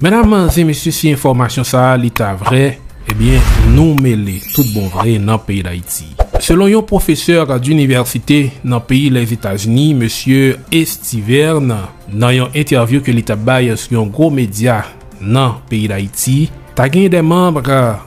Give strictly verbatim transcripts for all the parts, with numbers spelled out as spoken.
Medam e mesye, si enfòmasyon sa a li ta vrè, ebyen, nou mele tout bon vre nan peyi Dayiti. Selon yon pwofesè dinivèsite nan peyi Lèzetazini, mesye Estiverne, nan yon entèvyou ke li t ap bay sou yon gwo medya nan peyi Dayiti, ta gen de manm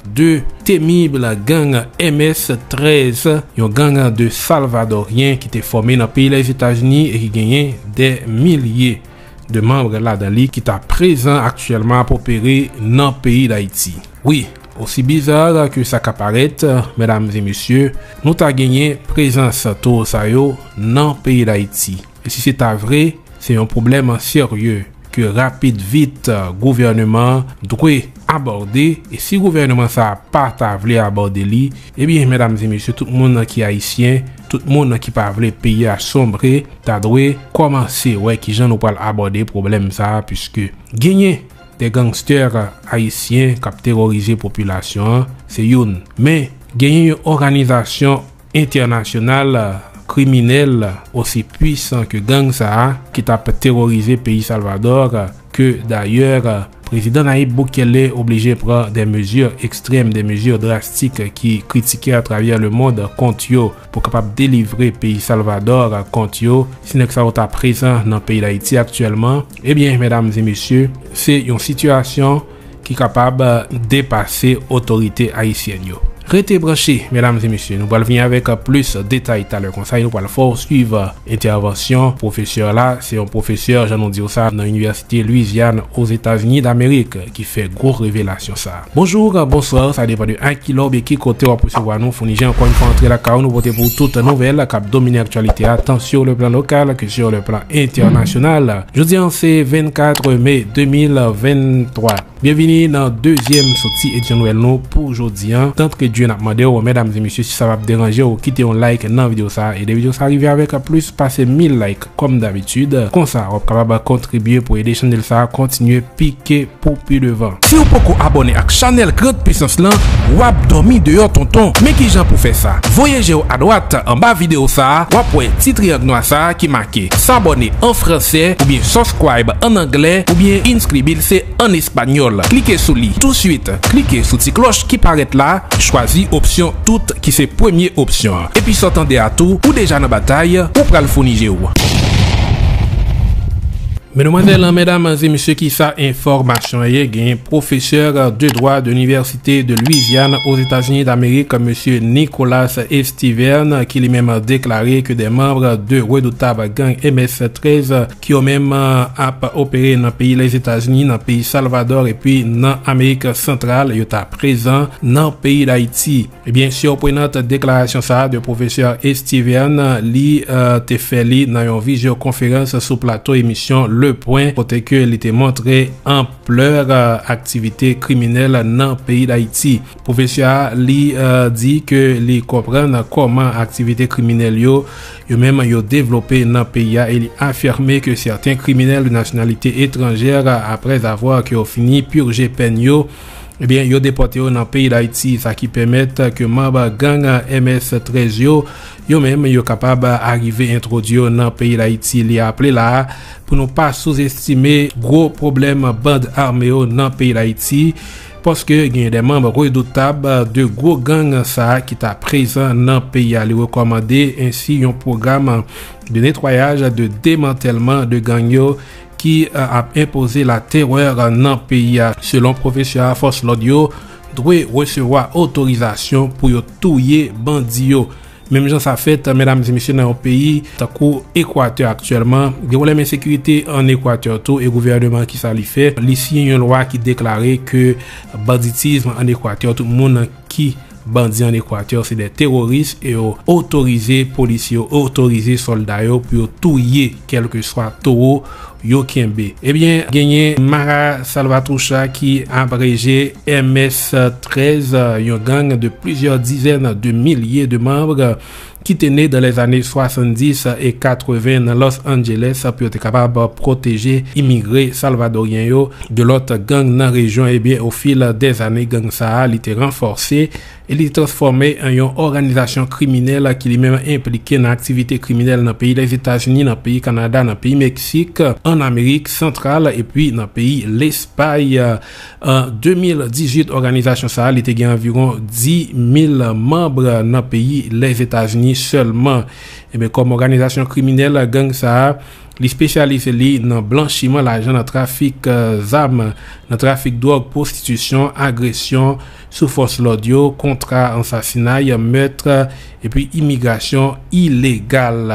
de temib gang M S trèz, yon gang de Salvadoryen ki te fòme nan peyi Lèzetazini e ki genyen de milye de manm ladan li ki ta prezan aktyèlman ap opere nan peyi Dayiti. Wi, osi biza ke sa ka parèt, medam e mesye, nou ta genyen prezans towo sa yo nan peyi Dayiti. E si se ta vre, se yon pwoblèm serye ke rapid vit gouvènman an dwe abòde. E si gouvènman sa a pa ta vle abòde li, ebyen, medam e mesye, tout moun ki ayisyen, tout moun ki pa vle peyi a sonbre, ta dwe kòmanse wè kijan nou pral abòde pwoblèm sa a, piske genyen de gangstè ayisyen k ap teworize popilasyon an, se youn. Men, genyen yon òganizasyon entènasyonal kriminèl osi pwisan ke gang sa a ki t ap teworize peyi Salvadò, ke dayè prezidan Nayib Bukele oblije pran de mezi ekstrèm, de mezi drastik ki kritike atravè lemond kont yo pou kapab delivre peyi Salvadò kont yo. Si nèg sa yo ta prezan nan peyi Dayiti aktyèlman, ebyen, medam e mesye, se yon sitiyasyon ki kapab depase otorite ayisyèn yo. Rete branche, medam e mesye, nou pral vini avèk plis detay talè konsa, e nou pral fè w swiv entèvansyon pwofesè la. Se yon pwofesè, jan nou di w sa, nan Inivèsite Louisiane, Ozetazini Damerik, ki fè gwo revelasyon sa. Bonjou, bonswa, sa depann de a ki lè oubyen ki kote w ap resevwa nou. Founi Jan ankò yon fwa antre lakay ou, nou pote pou w tout nouvèl k ap domine aktyalite a, tan sur le plan local que sur le plan international. Jodi an se vennkat me de mil venntwa. Byenvini nan dezyèm soti edisyon nouvèl nou pou jodi an. Tanpri Dye, n ap mande w, medam e mesye, si sa p ap deranje w, kite yon like nan videyo sa a. Ede videyo sa a rive avèk plis pase mil like, kòm dabitid. Konsa, w ap kapab kontribye pou ede chanèl sa a kontinye pike pou pi devan. Si w poko abòne ak chanèl Grand Puissance lan, w ap dòmi deyò, tonton. Men kijan pou fè sa? Voye je w adwat anba videyo sa a, w ap wè ti triyang nwa sa a ki make s'abonner an fransè, oubyen subscribe an anglè, oubyen inscribirse an espanyòl. Klike sou li touswit. Klike sou ti klòch ki parèt la, chwazi opsyon tout ki se premye opsyon an. Epi sa w tande a tou, ou deja nan batay, ou pral founi je w. Medmwazèl, medam e mesye, kisa enfòmasyon an ye? Genyen pwofesè de dwa de l'Université de Louisiane aux États-Unis d'Amérique, mesye Nicolas Estiverne, ki li menm deklare ke de manm de redoutab gang M S trèz ki yo menm ap opere nan peyi Lèzetazini, nan peyi Salvadò epi nan Amerik Santral, yo ta prezan nan peyi Dayiti. Ebyen, siprenant deklarasyon sa a de pwofesè Estiverne, li, eh, te fè li nan yon vizyokonferans sou plato emisyon Le Point, kote ke li te montre anplè, eh, aktivite kriminèl nan peyi Dayiti. Pwofesè a, li, eh, di ke li konprann kòman aktivite kriminèl yo, yo menm yo devlope nan peyi a, e li afime ke sèten kriminèl de nasyonalite etranjè, après avoir ke yo fini pije pèn yo, ebyen, yo depòte yo nan peyi Dayiti, sa ki pèmèt ke manm gang M S trèz yo, yo menm, yo kapab arive entwodui yo nan peyi Dayiti. Li aple la a pou nou pa souzestime gwo pwoblèm band ame yo nan peyi Dayiti, paske gen de manm redoutab de gwo gang sa a ki ta prezan nan peyi a. Li rekòmande ensi yon pwogram de netwayaj, de demantèlman de gang yo ki, eh, ap enpoze latèrè nan peyi a. Selon pwofesè a, fòs lòd yo dwe resevwa otorizasyon pou yo touye bandi yo. Menm jan sa fèt, medam e mesye, nan yon peyi tankou Ekwatè aktyèlman, gen pwoblèm ensekirite an Ekwatè tou, e gouvènman an, kisa li fè? Li siyen yon lwa ki deklare ke banditism an Ekwatè, tout moun ki bandi an Ekwatè, se de teworis, e yo otorize polisye yo, otorize sòlda yo pou yo touye kèlkeswa towo yo kenbe. Ebyen, genyen Mara Salvatrucha ki abreje M S trèz, yon gang de plizyè dizèn de milye de manm ki te ne dan lèzane swasanndis e katreven nan Los Angeles pou yo te kapab pwoteje imigre salvadoryen yo de lòt gang nan rejyon. Ebyen, ofil dèzane, gang sa a, li te ranfòse e li te transfòme an yon òganizasyon kriminèl ki li menm enplike nan aktivite kriminèl nan peyi Lèzetazini, nan peyi Kanada, nan peyi Meksik, ann Amerik Santral epi nan peyi Lespay. An de mil dizuit, òganizasyon sa a, li te gen anviwon dis mil manm nan peyi Lèzetazini sèlman. Ebyen, kòm òganizasyon kriminèl, gang sa a, li espesyalize li nan blanchiman lajan, nan trafik, eh, zam, nan trafik dwòg, pwostitisyon, agresyon sou fòs lòd yo, kontra, ansasinay, mèt, epi imigrasyon ilegal.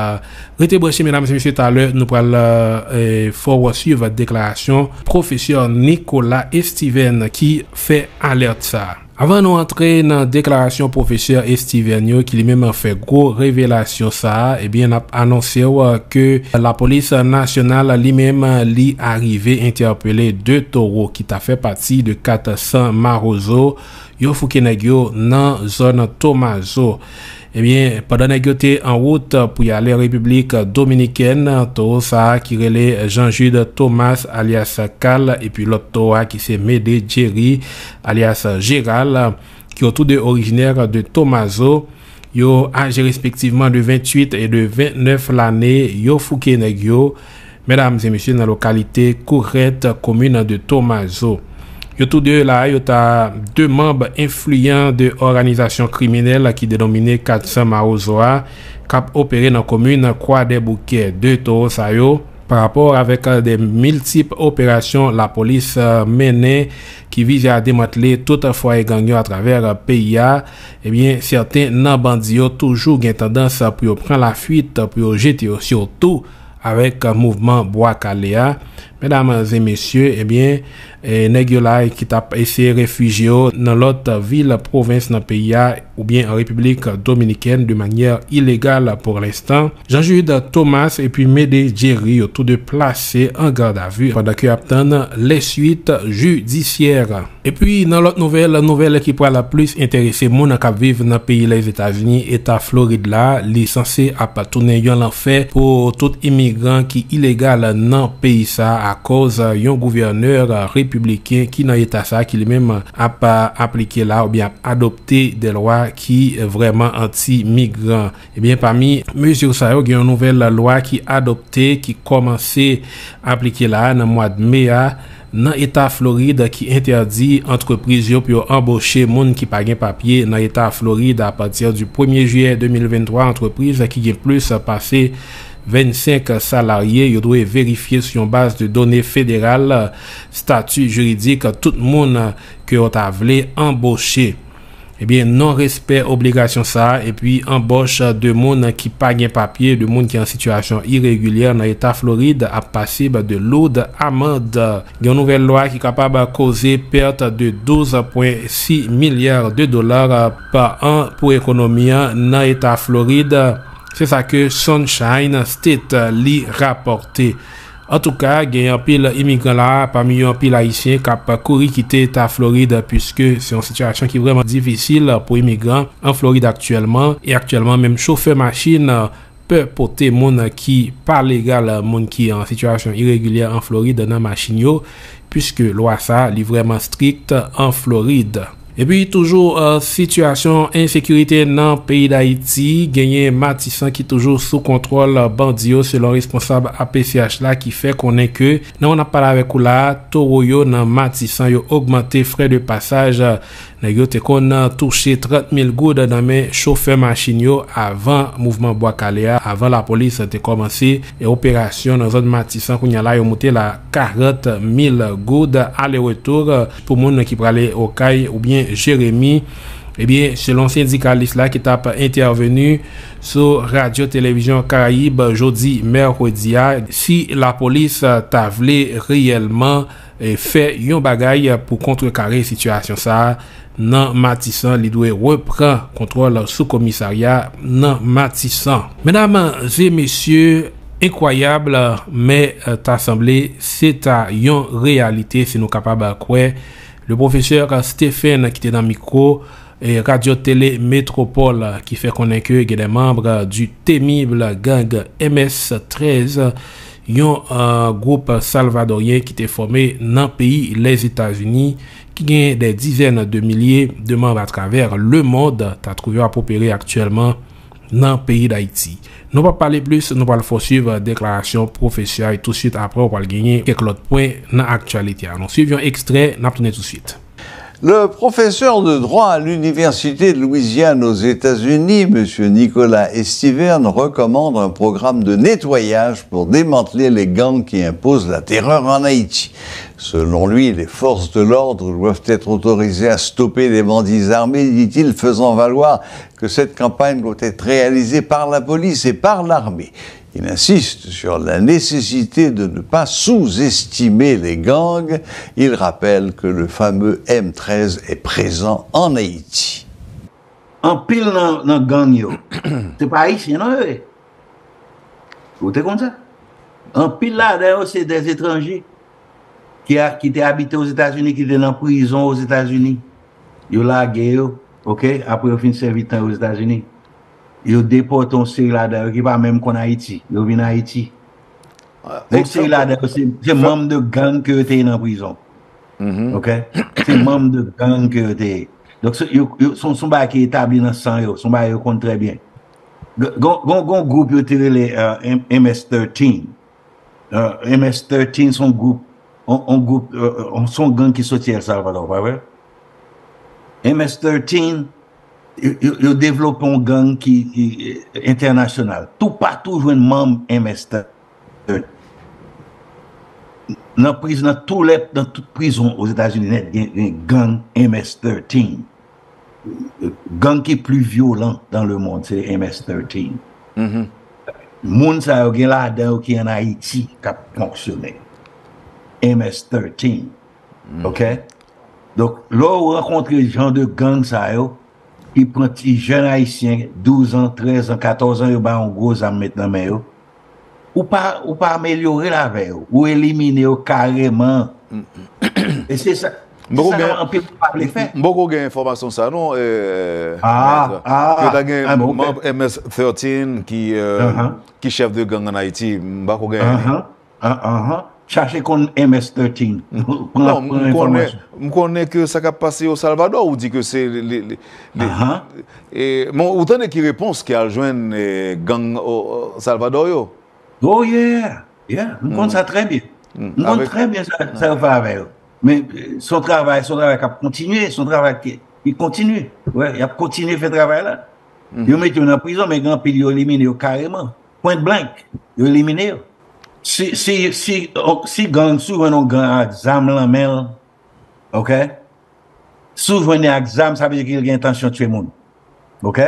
Rete branche, medam e mesye, talè, nou pral, eh, fè w swiv deklarasyon pwofesè Nicolas Estiven ki fè alèt sa a. Avan nou antre nan deklarasyon pwofesè Estiven yo, ki li menm fè gwo revelasyon sa a, ebyen, n ap anonse w ke lapolis nasyonal li menm li arive entèpele de towo ki ta fè pati de kat san mawozo yo fouke nèg yo nan zòn Tomazo. Ebyen, pandan nèg yo te an wout pou y ale Repiblik Dominikèn, towo sa a ki rele Jean Jude Thomas alyas Kal epi lòt towo a ki se Mede Jerry alyas Jeral, ki yo tou de orijinè de Tomazo, yo aje respektivman de ventuit e de ventnèf lane, yo fouke nèg yo, medam e mesye, nan lokalite Kourèt, komin de Tomazo. Yo tou de la, yo ta de manm enfliyan de òganizasyon kriminèl ki denomine kat san Mawozo a, k ap opere nan komin Kwadèboukè. De towo sa yo, pa rapò avèk de miltip operasyon lapolis, eh, mennen ki vize a demantle tout fwaye gang yo atravè peyi a, ebyen, sèten nan bandi yo toujou gen tandans pou yo pran lafwit, pou yo jete yo, sitou avèk mouvman Bwa Kale a. Medam e mesye, ebyen, eh, nèg yo la ki t ap eseye refijye yo nan lòt vil, pwovens nan peyi a, oubyen an Repiblik Dominikèn de manyè ilegal pou lenstan. Jean Jude Thomas epi Mede Jerry yo tou de plase an gadavi pandan ke y ap tann lèsuit jidisyè. Epi nan lòt nouvèl, nouvèl ki pral plis enterese moun k ap viv nan peyi Lèzetazini, Eta Florid la, li sanse ap tounen yon lanfè pou tout imigran ki ilegal nan peyi sa, akòz yon gouvènè repibliken ki nan eta sa ki li menm ap aplike la oubyen ap adopte de lwa ki vrèman anti-migran. Ebyen, pami mezi sa yo, gen yon nouvèl lwa ki adopte, ki kòmanse aplike la a nan mwa de me a, nan eta Florid, ki entèdi antrepriz yo pou yo anboche moun ki pa gen papye nan eta Florid. Apati di premye jiyè de mil venntwa, antrepriz ki gen plis pase vennsenk salarye, yo dwe verifye sou yon baz de done federal, stati jiridik tout moun ke yo ta vle anboche. Ebyen, non respè obligasyon sa a epi anbòch de moun ki pa gen papye, de moun ki an sitiyasyon iregilyè nan eta Florid ap pasib de loud amann. Gen yon nouvèl lwa ki kapab koze pèt de douz pwen sis milya de dola pa an pou ekonomi an nan eta Florid. Se sa ke Sunshine State li rapòte. Antouka, gen anpil imigran la, pami yo anpil Ayisyen k ap kouri kite eta Florid, piske se yon sitiyasyon ki vrèman difisil pou imigran an Florid aktyèlman. E aktyèlman, menm chofè machin pè pote moun ki pa legal, moun ki an sitiyasyon iregilyè an Florid nan machin yo, piske lwa sa a, li vrèman strikt an Florid. Epi toujou, eh, sitiyasyon ensekirite nan peyi Dayiti, genyen Matisan ki toujou sou kontwòl bandi yo, selon responsab A P C H la ki fè konnen ke nan moman n ap pale avèk ou la a, towo yo nan Matisan yo ogmante frè de pasaj. Nèg yo te konn touche trant mil goud nan men chofè machin yo avan mouvman Bwa Kale a, avan lapolis te kòmanse e operasyon nan zòn Matisan. Kounye a la, yo moute l a karant mil goud ale retou pou moun ki prale Okay oubyen Jeremi. Ebyen, selon sendikalis la ki t ap entèveni sou Radyo Televizyon Karayib jodi mèkredi a, si lapolis ta vle reyèlman, eh, fè yon bagay pou kontrekare sitiyasyon sa a, nan Matisan, li dwe repran kontwòl sou komisarya nan Matisan. Medam e mesye, enkwayab, men, eh, ta sanble se ta yon reyalite si nou kapab kwè le pwofesè Stephen ki te nan mikwo, eh, Radyo Tele Metropole, ki fè konnen ke gen de manm du temible gang M S trèz, yon, eh, gwoup salvadoryen ki te fòme nan peyi Lèzetazini, ki gen dè dizèn de milye de manm atravè lemonn, ta twouve yo ap opere aktyèlman nan peyi Dayiti. Nou p ap pale plis, nou pral fè w swiv deklarasyon pwofesè a, e touswit apre, w pral genyen kèk lòt pwen nan aktyalite a. Nou swiv yon ekstrè, n ap tounen touswit. Le professeur de droit à l'Université de Louisiane aux États-Unis, M. Nicolas Estiverne, recommande un programme de nettoyage pour démanteler les gangs qui imposent la terreur en Haïti. Selon lui, les forces de l'ordre doivent être autorisées à stopper les bandits armés, dit-il, faisant valoir que cette campagne doit être réalisée par la police et par l'armée. Il insiste sur la nécessité de ne pas sous-estimer les gangs. Il rappelle que le fameux M treize est présent en Haïti. Anpil nan, nan gang yo, se pa Ayisyen non yo ye. Ou te konn sa? Anpil ladan yo se dè etranje ki, a, ki te abite Ozetazini, ki te nan prizon Ozetazini. Yo lage yo, oke? Apre yo fin sèvi tan yo Ozetazini. Yo depòte yon seri ladan yo ki pa menm konn Ayiti. Yo vin Ayiti. Yon seri ladan yo se, se manm de gang ke yo te ye nan prizon. Oke? Se manm de gang ke yo te ye. Donk, se, yo, yo, se, se yon bagay ki etabli nan san yo. Se yon bagay yo konn trè byen. Gon, gon, gon gwoup yo te rele uh, M S thirteen. Uh, M S thirteen se yon gwoup, yon, yon gwoup, uh, se yon gang ki soti El Salvador, pa vre? M S thirteen, yo, yo, yo devlope yon gang ki, ki entènasyonal. Toupatou jwenn manm M S thirteen. Nan priz, nan tou lè, nan tout prizon Ozetazini nèt, gen, gen gang M S thirteen. Gang ki pli vyolan dan le mond, se M S thirteen. Moun sa yo gen ladan yo ki an Ayiti k ap fonksyone. M S thirteen. Oke? Donk, lè w rankontre jan de gang sa yo, ki pran ti jèn ayisyen, douz an, trèz an, katòz an, yo ba yon gwo zam met nan men yo, ou pa, ou pa amelyore l avè yo, ou elimine yo kareman. E se sa, se sa anpil moun pa vle fè. M poko gen enfòmasyon sa non, eh, ah, ah, ke ta gen manm M S thirteen ki, eh, uh -huh. ki chèf de gang an Ayiti, m pako gen. Uh -huh. An, an, an. Chache konn M S thirteen. Pran, non, pran enfòmasyon. M konnen ke sa k ap pase o Salvador, ou di ke se li, li, li, e, men ou tande ki repons ki al jwenn e, gang o, o Salvador yo? Oh yeah, yeah. M konn sa trè byen. M konn trè byen sa, sa yo fè avè yo. Men e, se yon travay, se yon travay k ap kontinye, se yon travay ki, ki kontinye. Wi, y ap kontinye fè travay la. Yo mete yo nan prizon, men gen anpil yo elimine yo kareman. Point blank, yo elimine yo. Si, si, si, si gang, si w jwenn yon gang ak zam nan men l, oke? Si w jwenn li ak zam, sa vle di ke l gen entansyon tiye moun. Oke?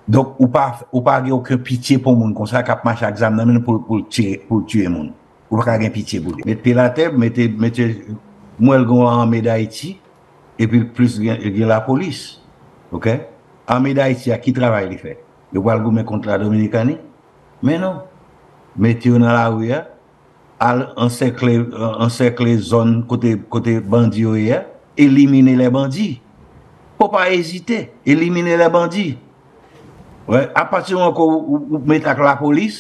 Donk, ou pa, ou pa gen okenn pitye pou moun konsa k ap mache ak zam nan men l pou, pou l tiye, pou l tiye moun. Ou pa ka gen pitye pou li. Met pye l atè, mete, mete, m wè l gen yon Armée d'Haïti, epi l plis gen, gen lapolis. Oke? Armée d'Haïti a, ki travay li fè? Yo pral goumen kont la Dominikani? Men non. Mete yo nan lari a, al ansèkle, ansèkle zòn kote, kote bandi yo ye a, elimine lè bandi. Fò pa ezite, elimine lè bandi. Wè, apati de moman ke ou, ou, ou mete ak lapolis,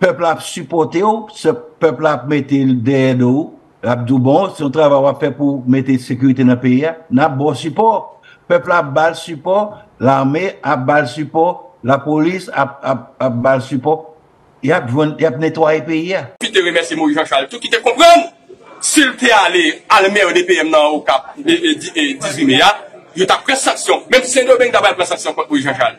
pèp la ap sipòte w, se pèp la ap mete dèyè do w, l ap di w bon, se yon travay w ap fè pou mete sekirite nan peyi a, n ap ba w sipò. Pèp la ap ba l sipò, lame ap ba l sipò, lapolis ap, ap, ap ba l sipò. Y ap jwenn, y ap netwaye peyi a. Pwofite remèsye Moyiz Janchal tou ki te konprann si l te ale al mè de P M nan Okap e, e, di- e, dizuit me a, yo t ap pran sanksyon. Menm si Sendomeng ta pral pran sanksyon kont Moyiz Janchal.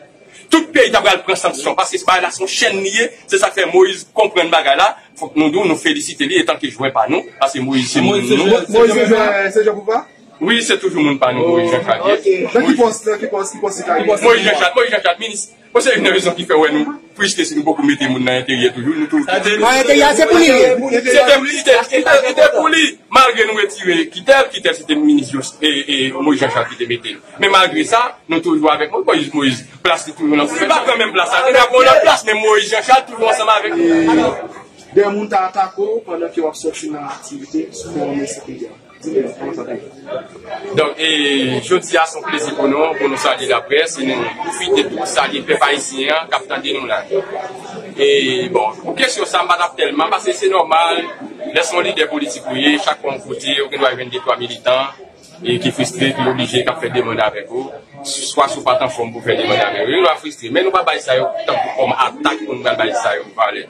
Tout peyi ta pral pran sanksyon paske bagay la se yon chèn li ye. Se sa k fè Moyiz konprann bagay la. Fòk nou di w nou felisite li etanke jwè pa nou paske Moyiz se moun nou. Moyiz se jwè, se jwè pou pa? Wi, se toujou moun pa nou Moyiz Janchal ye. Nan ki pòs, nan ki pòs, ki pòs li ta ye? Moyiz Janchal, Moyiz Janchal, minis. Bon, se youn nan rezon ki fè w wè nou, piske si nou poko mete moun nan enteryè toujou, nou toujou kite. Nan enteryè, se pou li li ye. Se te, li te, li te, li te pou li. Malgre nou retire Kitèl, Kitèl se te minis yo, e, e, Moyiz Janchal ki te mete l. Men malgre sa, nou toujou avèk Moyiz, Moyiz, Moyiz, plas li toujou nan. Li pa pran menm plas la, li pa pran lòt plas, men Moyiz Janchal toujou ansanm avèk nou. Dè moun ta atake w pandan ke w ap sòti nan aktivite sou fowòm N S P a. Donk, e, jodi a se yon plezi pou nou, pou nou salye laprès, e nou pwofite tou salye pèp ayisyen an k ap tande nou la. E, bon, pou kesyon sa, m pa t ap tèlman, paske se nòmal, lè se yon lidè politik ou ye, chak fwa yon kote, ou gen dwa jwenn de twa militan, e ki fristre, ki oblije, k ap fè demann avèk ou, swa si w pa t anfòm pou fè demann avèk yo. Yo dwa fristre, men nou pa bay sa yo tankou kòm atak pou nou pral bay sa yo valè.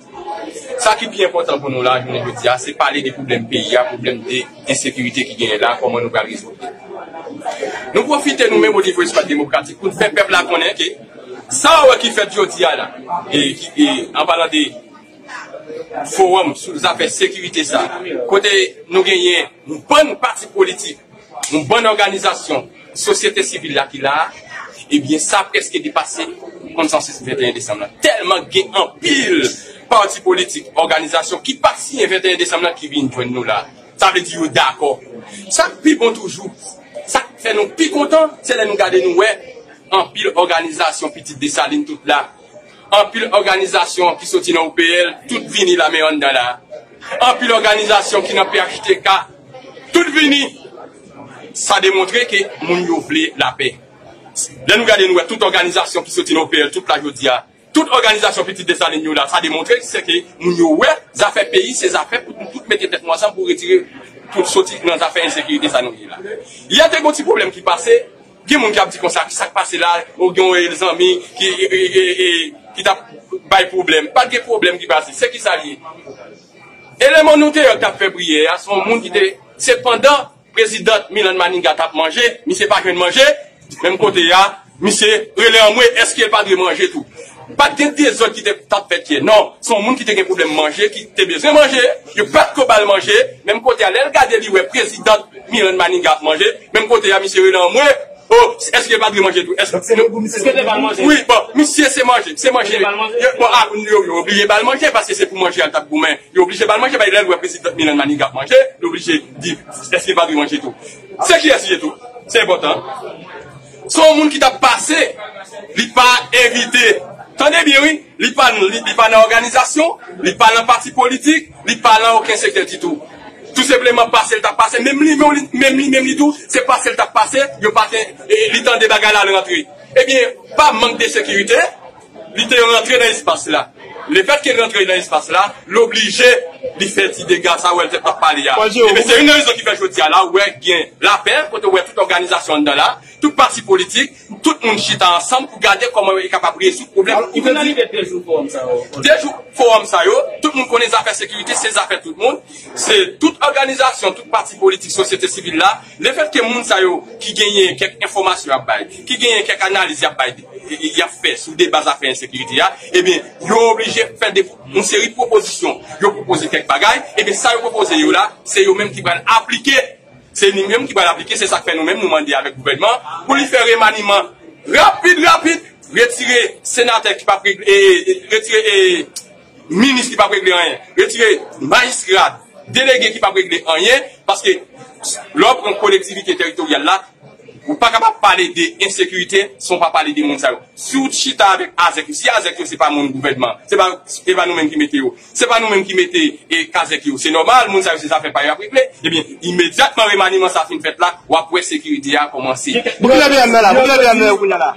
Sa ki pi enpòtan pou nou la, jounen jodi a, se pale de pwoblèm peyi a, pwoblèm de ensekirite ki genyen la, kòman nou pral rezoud li. Nou pwofite nou menm o nivo Espas Demokratik pou n fè pèp la konnen ke sa w wè ki fèt jodi a la, e ki, e, an palan de fowòm sou zafè sekirite sa, kote nou genyen yon bann pati politik, yon bann òganizasyon, sosyete sivil la ki la a, ebyen, sa prèske depase konsansis venteyen desanm lan. Tèlman gen anpil pati politik, òganizasyon ki pa t siyen venteyen desanm lan ki vin jwenn nou la. Sa vle di yo dakò. Sa k pi bon toujou, sa k fè nou pi kontan, se lè nou gade nou wè anpil òganizasyon Pitit Desalin tout la. Anpil òganizasyon ki soti nan O P L, tout vini la men anndan la. Anpil òganizasyon ki nan P H T K, tout vini. Sa demontre ke moun yo vle lapè. Lè nou gade nou wè tout òganizasyon ki soti nan O P L, tout la jodi a, tout òganizasyon Pitit Desalin yo la, sa demontre se ke moun yo wè zafè peyi, se zafè pou nou tout mete tèt nou ansanm pou retire, pou soti nan zafè ensekirite sa nou ye la. Yè te gon ti pwoblèm ki pase, gen moun k ap di konsa, ki sa k pase la, ou gen yon zanmi ki, e, e, e, e, ki t ap bay pwoblèm. Pa t gen pwoblèm ki pase, se ki sa l ye? Eleman nou te ye k t ap fè priyè a, se yon moun ki te, se pandan Prezidan Milan Maniga t ap manje, misye pa jwenn manje, menm kote a, misye rele anmwe, èske l pa dwe manje tou? Pa t gen dezòd ki te, t ap fèt yè. Non, se yon moun ki te gen pwoblèm manje, ki te bezwen manje, yo pa t ko ba l manje, menm kote a, lè l gade li wè Prezidan Milan Maniga ap manje, menm kote a, misye rele anmwe, o, èske l pa dwe manje tou? Èske, èske l te ba l manje? Wi, bon, misye se manje, se manje. Yo, bon, a, yo, yo oblije ba l manje, paske se pou manje a l t ap goumen. Yo oblije ba l manje, bay lè l wè Prezidan Milan Maniga ap manje, li oblije di, èske l pa dwe manje tou? Se kiyès li ye tou? Se enpòtan. Se yon moun ki t ap pase, li pa envite. Tande byen, wi, li pa, li, li pa nan òganizasyon, li pa nan pati politik, li pa nan okenn sektè ditou. Tou senpleman pase l t ap pase, menm li, menm li, menm li, menm li tou, se pase l t ap pase, yo pa te, e, li tande bagay la, l rantre. Ebyen, pa mank de sekirite, li te rantre nan espas la. Lefètke l rantre nan espas la, l oblije li fè ti dega sa w wè l te ap pale a. Ebyen, se youn nan rezon ki fè jodi a la, ou wè gen lapè, kote w wè tout òganizasyon anndan la, tout pati politik, tout moun chita ansanm pou gade kòman yo kapab rezoud pwoblèm. Ki finalite de jou fowòm sa yo? De jou fowòm sa yo, tout moun konnen zafè sekirite, se zafè tout moun, se tout òganizasyon, tout pati politik, sosyete sivil la, lefètke moun sa yo ki genyen kèk enfòmasyon y ap bay, ki genyen kèk analiz y ap bay, y ap fè sou deba zafè ensekirite a, ebyen, yo oblije fè de, yon seri pwopozisyon. Yo pwopoze kèk bagay, ebyen, sa yo pwopoze yo la, se yo menm ki pral aplike. Se li menm ki pral aplike, se sa k fè nou menm, nou mande avèk gouvènman pou li fè remaniman rapid, rapid, retire senatè ki p ap regle, e, e, retire, e, minis ki p ap regle anyen, retire majistra, delege ki p ap regle anyen, paske lè w pran kolektivite teritoryal la, ou pa kapab pale de ensekirite san w pa pale de moun sa yo. Si w chita avèk azèk yo, si azèk yo se pa moun gouvènman, se pa, se pa nou menm ki mete yo, se pa nou menm ki mete, e, kazèk yo, se nòmal, moun sa yo se zafè pa yo y ap regle, ebyen, imedyatman remaniman sa fin fèt la, w ap wè sekirite a kòmanse. Pou ki lè B M nan la? Pou ki lè B M nan yo kounye a la?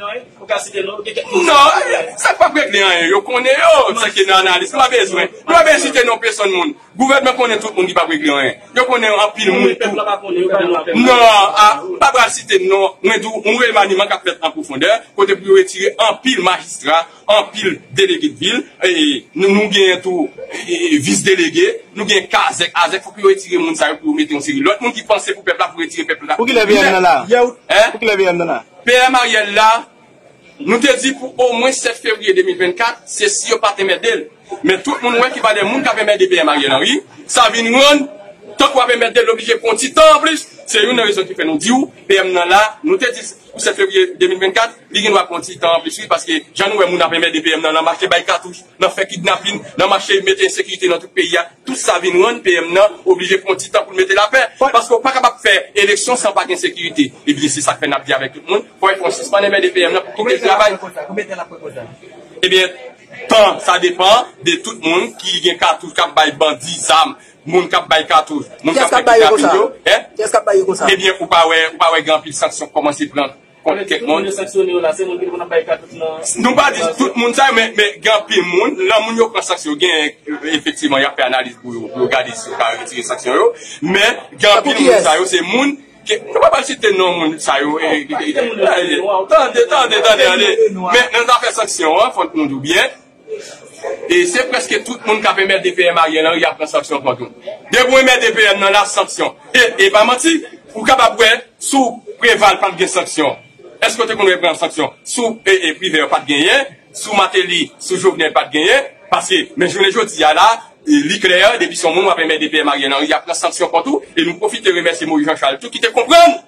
Non, sa k p ap regle anyen, yo konnen yo, sa ki nan analiz, nou pa bezwen, nou pa bezwen site non pèsonn moun. Gouvènman konnen tout moun ki p ap regle anyen. Yo konnen anpil moun tou. Non, a, m pa pral site non. Mwen di w, yon remaniman k ap fèt an pwofondè, kote pou yo retire anpil majistra, anpil delege de vil, e, nou, nou genyen tou, e, e, vis delege, nou gen kazèk, azèk, fòk yo retire moun sa yo pou yo mete yon seri lòt moun ki panse pou pèp la, pou retire pèp la. Pou ki lè B M nan la? Pou ki lè B M nan la? P M Ariel la, nou te di pou omwen sèt fevriye de mil vennkat, se si yo pa t enmède l. Men tout moun wè ki pa de moun k ap enmède P M Ariel Henry. Sa vin rann, tank w ap enmède l, l oblije pran ti tan anplis. Se youn nan rezon ki fè nou di w, P M nan la, nou te di pou sèt fevriye de mil vennkat, li gen dwa pran ti tan anplis, wi, paske jan nou wè moun ap enmède P M nan, nan mache bay katouch, nan fè kidnapin, nan mache mete ensekirite nan tout peyi a, tout sa vin rann P M nan oblije pran ti tan pou l mete lapè. Paske w pa kapab fè eleksyon san pa gen sekirite. Ebyen, se sa k fè n ap di avèk tout moun, fò yo fè yon sispann enmède P M nan pou kite l travay. Ebyen, tan, sa depann de tout moun ki gen katouch k ap bay bandi zam, moun k ap bay katouch, moun k ap fè kidnapin yo. Kiyès k ap bay yo konsa? Ebyen, ou pa wè, ou pa wè gen anpil sanksyon k kòmanse pran kont kèk moun. Nou pa di tout moun sa yo, men, men gen anpil moun, lè moun yo pran sanksyon, gen, efektivman, y ap fè analiz pou yo, pou yo gade si yo ka retire sanksyon yo. Men gen anpil moun sa yo, se moun Ke, nou pa pral site non moun sa yo. E, e, e, tande, tande, tande, tande. Men nan zafè sanksyon an, fòk nou di w byen. E se prèske tout moun k ap enmède P M Ariel Henry ap pran sanksyon kont ou. Depi w enmède P M nan la, sanksyon. E, e pa manti, ou kapab wè, sou Preval pa t gen sanksyon. Èske w te konn wè pran sanksyon? Sou, e, e, Privè pa t genyen, sou Martelly, sou Jovenel pa t genyen, paske, men jounen jodi a la, e, li klè, depi se yon moun w ap enmède P M Ariel Henry, y ap pran sanksyon kont ou, e nou pwofite remèsye Moïse Jean Charles tou ki te konprann,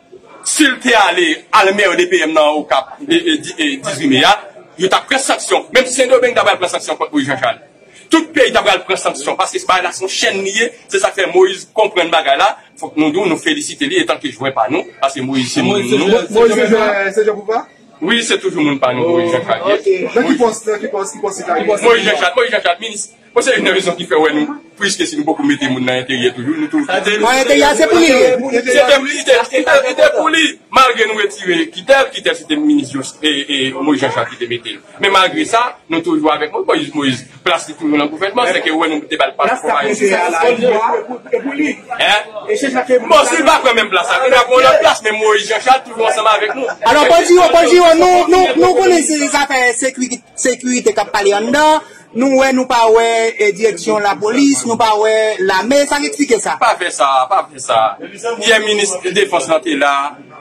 si l te ale, al mè de P M nan Okap, e, e, di-, e, dizuit me a, yo t ap pran sanksyon, menm si Sendomeng ta pral pran sanksyon kont Moïse Jean Charles. Tout peyi ta pral pran sanksyon, paske bagay la se yon chèn li ye, se sa k fè Moïse konprann bagay la, fòk nou di w, nou felisite li etanke jwè pa nou, paske Moïse se moun nou. Moïse se jwè, se jwè pou pa? Wi, se toujou moun pa nou, Moïse Jean Charles ye. Nan ki pòs, nan ki pòs, ki pòs li ta ye? Moïse Jean Charles, Moïse Jean Charles, minis. Bon, se youn nan rezon ki fè w wè nou, pliske si nou poko mete moun nan enteryè toujou, nou toujou kite l. An enteryè, se pou li ye. Se te, li te, li te, li te pou li. Malgre nou retire Kitèl, Kitèl se te minis Jos-, e, e, Moïse Jean Charles ki te mete l. Men malgre sa, nou toujou avèk Moïse. Moïse, Moïse, plas li toujou nan gouvènman, se ke ou wè nou te ba l plas pou pa. Hein? Bon, si l pa pran menm plas la, li va pran yon lòt plas, men Moïse Jean Charles toujou ansanm avèk nou. Alò, Panjiro, Panjiro, nou, nou, nou konnen se zafè sekirite, sekirite k ap pale anndan. Nou wè, nou pa wè, e, direksyon lapolis, nou pa wè lame, sa k eksplike sa? Pa fè sa, pa fè sa. Yè minis defans lan te la,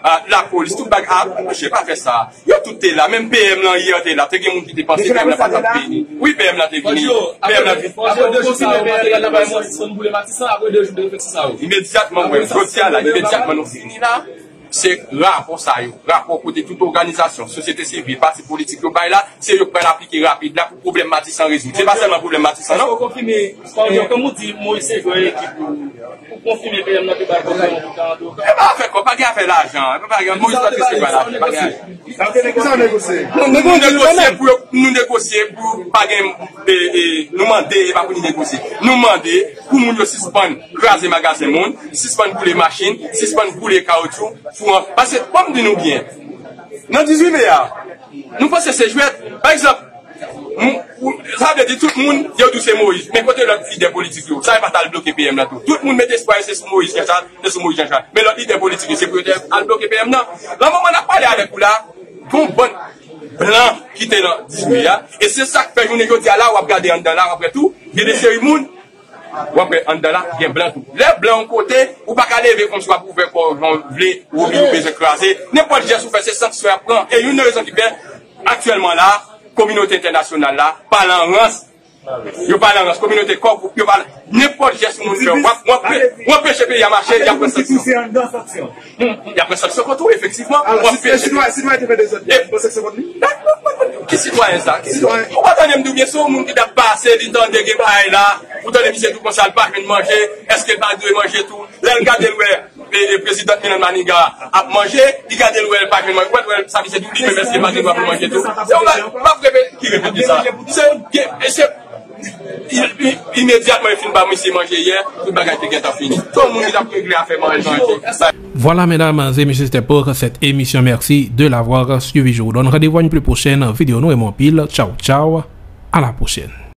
a, lapolis, tout bagay, a, monchè, pa fè sa. Yo tout te la, menm P M lan yè te la, te gen moun ki te panse P M lan pa t ap vini. Wi, P M lan te vini. P M lan vini. Apre de jou sa yo, materyèl la bay mwen sispann boule Matisan, apre de jou de refleksyon sa yo. Imedyatman, mwen, jodi a la, imedyatman nou fini la, se rapò sa yo, rapò kote tout òganizasyon, sosyete sivil, pati politik yo bay la, se yo k pral aplike rapid la pou pwoblèm Matisan rezoud. Se pa sèlman pwoblèm Matisan, non. Èske w konfime, kòm, kòm ou di, Moïse se jwè ekip ou, ou konfime P M nan te bay kòb nan yon boukan an de Okap? E pa afè kòb, pa gen afè lajan, e pa gen, Moïse pa te se jwè lajan, pa gen. Nou, nou negosye pou yo, nou negosye pou pa gen, e, e, nou mande, e pa pou nou negosye. Nou mande pou moun yo sispann kraze magazen moun, sispann boule machin, sispann boule kawotchou, pou an, paske, ban m di nou byen, nan dizuit me a, nou panse se jwèt. Pa egzanp, m-, ou, sa vle di tout moun, yo di w se Moïse. Men kote lòt lidè politik yo? Sa yo pa t al bloke P M lan tou? Tout moun mete espwa yo se sou Moïse Jean Charles, se sou Moïse Jean Charles. Men lòt lidè politik yo, se pou yo te al bloke P M nan? Nan moman n ap pale avèk ou la, gon bann blan ki te nan dizuit me a. E se sa k fè jounen jodi a la, w ap gade anndan la, w ap wè tou, gen de seri moun, w ap wè anndan la, gen blan tou. Lè blan yon kote, ou pa ka leve kòmsi w ap ouvè kò w jan w vle, ou oblije ou bezwen kraze. Nenpòt jès ou fè, se sanksyon y ap pran. E youn nan rezon ki fè, aktyèlman la, kominote entènasyonal la, pa lan rans. Yo pa lan rans. Kominote Core Group, yo pa lan, nenpòt jès moun fè, w ap, w ap, w anpeche peyi a mache, y ap pran sanksyon. Y ap pran sanksyon kont ou, efektivman. Alò, w ap si, si, si nou te fè dezòd, e, pran sanksyon kont li? Ki sitwayen sa? Ki sitwayen? Ou pa tande m di w byen, se yon moun ki t ap pase, li tande gen bagay la, ou tande misye di w konsa, l pa jwenn manje, èske l pa dwe manje tou? Lè l gade l wè, e, e, prezidan Milan Maniga ap manje, li gade l wè l pa jwenn manje, ou wè, wè sa misye di w, li menm èske l pa gen dwa pou l manje tou? Se yon bagay, m ap repete, ki repete sa? Se, e, se, i, i, imedyatman yo fin ba misye manje yè, tout bagay te gentan fini. Tout moun ki t ap regle afè manje, manje. Voilà, mesdames et messieurs, c'était pour cette émission. Merci de l'avoir suivi. Je vous donne rendez-vous à une plus prochaine vidéo. Nou renmen w anpil. Ciao, ciao. À la prochaine.